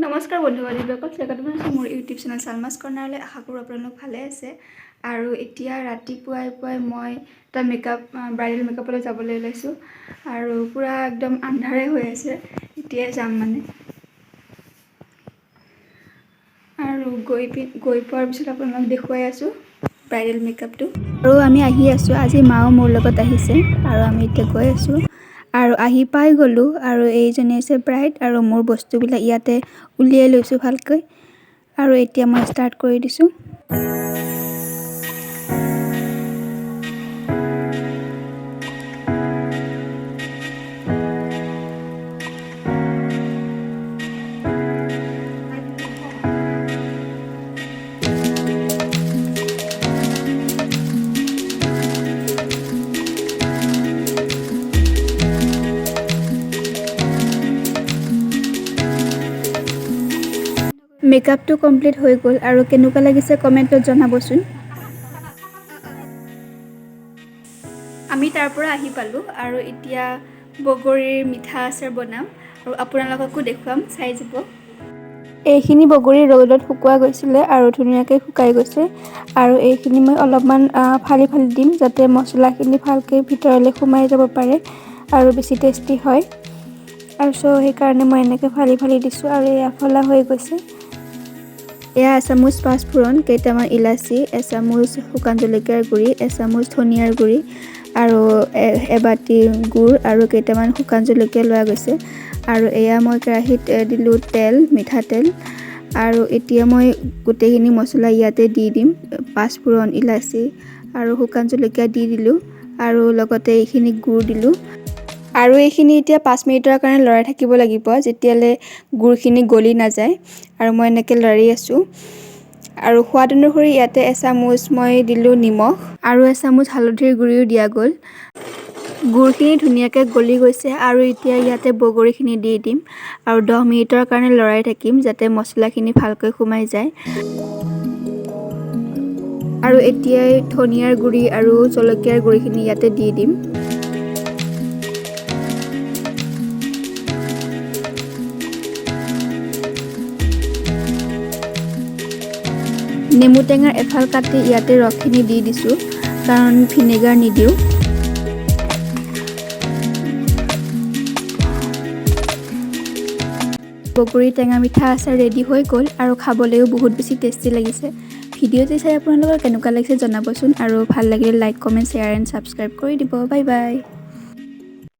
নমস্কাৰ বন্ধু বান্ধৱীসকল, স্বাগতম জনাইছোঁ মোৰ ইউটিউব চেনেল ছালমাছ কৰ্ণাৰলৈ। আশা কৰোঁ আপোনালোক ভালে আছে। আৰু এতিয়া ৰাতিপুৱাই পুৱাই মই এটা ব্ৰাইডেল মেকআপলৈ যাবলৈ ওলাইছোঁ আৰু পূৰা একদম আন্ধাৰে হৈ আছে, এতিয়াই যাম মানে। আৰু গৈ পোৱাৰ পিছত আপোনালোক দেখুৱাই আছোঁ ব্ৰাইডেল মেকআপটো। আৰু আমি আহি আছোঁ, আজি মাও মোৰ লগত আহিছে আৰু আমি এতিয়া গৈ আছোঁ। আৰু আহি পাই গ'লোঁ আৰু এইজনী হৈছে ব্ৰাইড আৰু মোৰ বস্তুবিলাক ইয়াতে উলিয়াই লৈছোঁ ভালকৈ। আৰু এতিয়া মই ষ্টাৰ্ট কৰি দিছোঁ। মেকআপটো কমপ্লিট হৈ গ'ল আৰু কেনেকুৱা লাগিছে কমেণ্টত জনাবচোন। আমি তাৰ পৰা আহি পালোঁ আৰু এতিয়া বগৰীৰ মিঠা আচাৰ বনাম আৰু আপোনালোককো দেখুৱাম, চাই যাব। এইখিনি বগৰী ৰ'দত শুকোৱা গৈছিলে আৰু ধুনীয়াকৈ শুকাই গৈছে। আৰু এইখিনি মই অলপমান ফালি ফালি দিম যাতে মছলাখিনি ভালকৈ ভিতৰলৈ সোমাই যাব পাৰে আৰু বেছি টেষ্টি হয়। আৰু সেইকাৰণে মই এনেকৈ ফালি ফালি দিছোঁ আৰু এয়া ফলা হৈ গৈছে। এয়া এচামুচ পাঁচফোৰণ, কেইটামান ইলাচি, এচামুচ শুকান জলকীয়াৰ গুড়ি, এচামুচ ধনিয়াৰ গুড়ি আৰু এবাতি গুড় আৰু কেইটামান শুকান জলকীয়া লোৱা গৈছে। আৰু এয়া মই কেৰাহীত দিলোঁ তেল, মিঠাতেল। আৰু এতিয়া মই গোটেইখিনি মছলা ইয়াতে দি দিম। পাঁচফোৰণ, ইলাচি আৰু শুকান জলকীয়া দি দিলোঁ আৰু লগতে এইখিনি গুড় দিলোঁ। আৰু এইখিনি এতিয়া 5 মিনিটৰ কাৰণে লৰাই থাকিব লাগিব যেতিয়ালৈ গুড়খিনি গলি নাযায়। আৰু মই এনেকৈ লৰি আছোঁ। আৰু সোৱাদ অনুসৰি ইয়াতে এচামুচ মই দিলোঁ নিমখ আৰু এচামুচ হালধিৰ গুড়িও দিয়া গ'ল। গুড়খিনি ধুনীয়াকৈ গলি গৈছে আৰু এতিয়া ইয়াতে বগৰীখিনি দি দিম আৰু 10 মিনিটৰ কাৰণে লৰাই থাকিম যাতে মছলাখিনি ভালকৈ সোমাই যায়। আৰু এতিয়াই ধনিয়াৰ গুড়ি আৰু জলকীয়াৰ গুড়িখিনি ইয়াতে দি দিম। নেমু টেঙাৰ এফাল কাটি ইয়াতে ৰসখিনি দি দিছোঁ, কাৰণ ভিনেগাৰ নিদিওঁ। বগৰী টেঙা মিঠা আচাৰ ৰেডি হৈ গ'ল আৰু খাবলৈও বহুত বেছি টেষ্টি লাগিছে। ভিডিঅ'টো চাই আপোনালোকৰ কেনেকুৱা লাগিছে জনাবচোন আৰু ভাল লাগিলে like, comment, share and subscribe কৰি দিব। Bye bye.